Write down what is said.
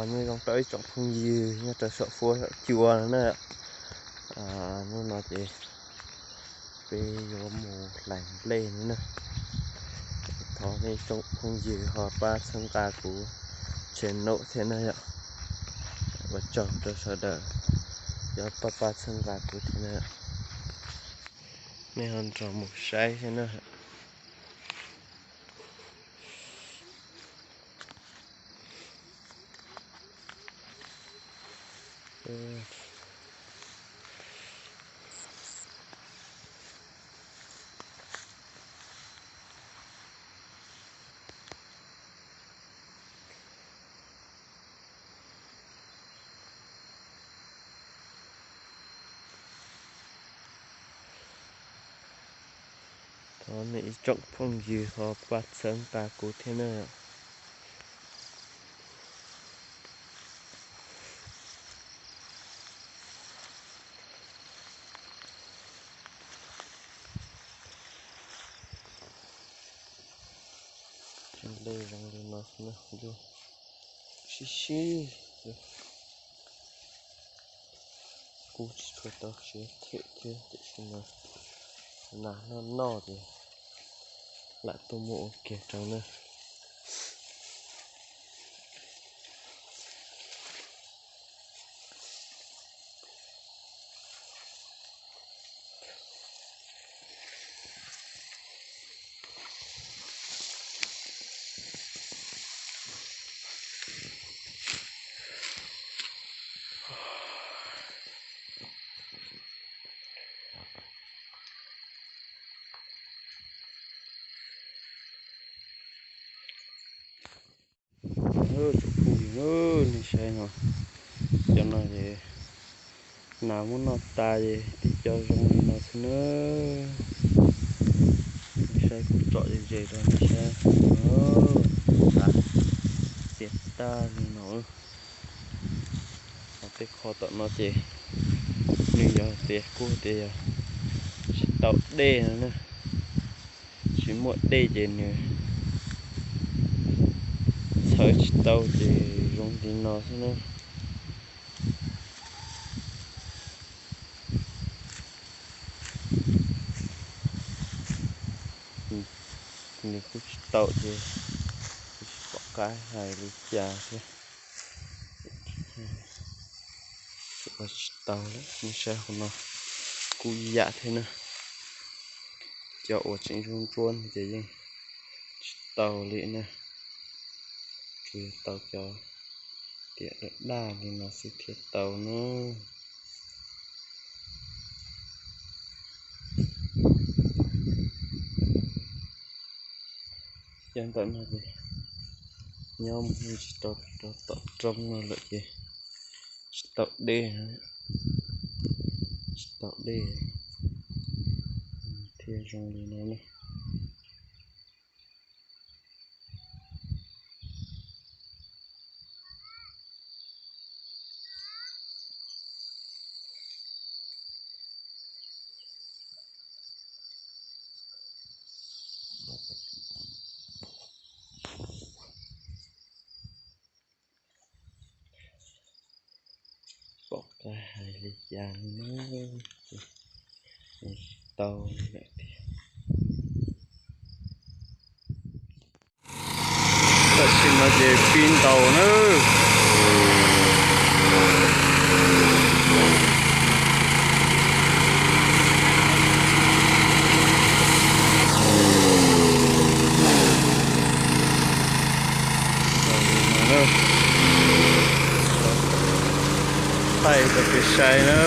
Nyob zoo rau ib tsoom phooj ywg nyob rau saum fuab saum cua no na. Hnub no ces peb yuav mus hlais nplej no na. Thov nej tsoom phooj ywg ho pab txhawb nqa kuv channel thiab na yom. Ua tsaug rau sawv daws cov pab pab txhawb nqa kuv thiab na. Nej ho nrog mus saib thiab na. Thov nej ib tsoom phooj ywg ho pab txhawb nqa kuv thiab na. Nplej zoo li no xwb na, sib sib. Kuv tsis tshua tau siab them thiab tiam sis mas nas noj noj ces lam tuaj muab ua kiag rau na. Tsoom phooj ywg, nej saib no, cov no ces nas muab noj tas ces tib co zoo li no xwb na. Nej saib kuv tsom ze ze rau nej saib, tas txias tag li no. Ho tej qho tom no ces nws yog tias kuj tias yog tsis tau dej no na, tsis muaj dej ces nws txhawv tsis tau ces zoo li no xwb na. Nws kuj tsis tau ces kuj tsis pom qab hais li cas thiab. Tsis tau lawm, nej saib hauv no kuj ib yam thiab na. Cov uas tseem ntsuab ntsuab no ces yeej tsis tau li na, tsuas yog tau cov tiam daj daj li no xwb thiaj tau na. Cov ntawm no ces nyob mus yeej tsis tau rau tom roob no lawm ces tsis tau dej, tsis tau dej thiaj zoo li no ne. Pom qab hais li cas li na, tsis tau lawm tiag. Tam sim no ces pib ntaus na. Thaij rau peb saib na.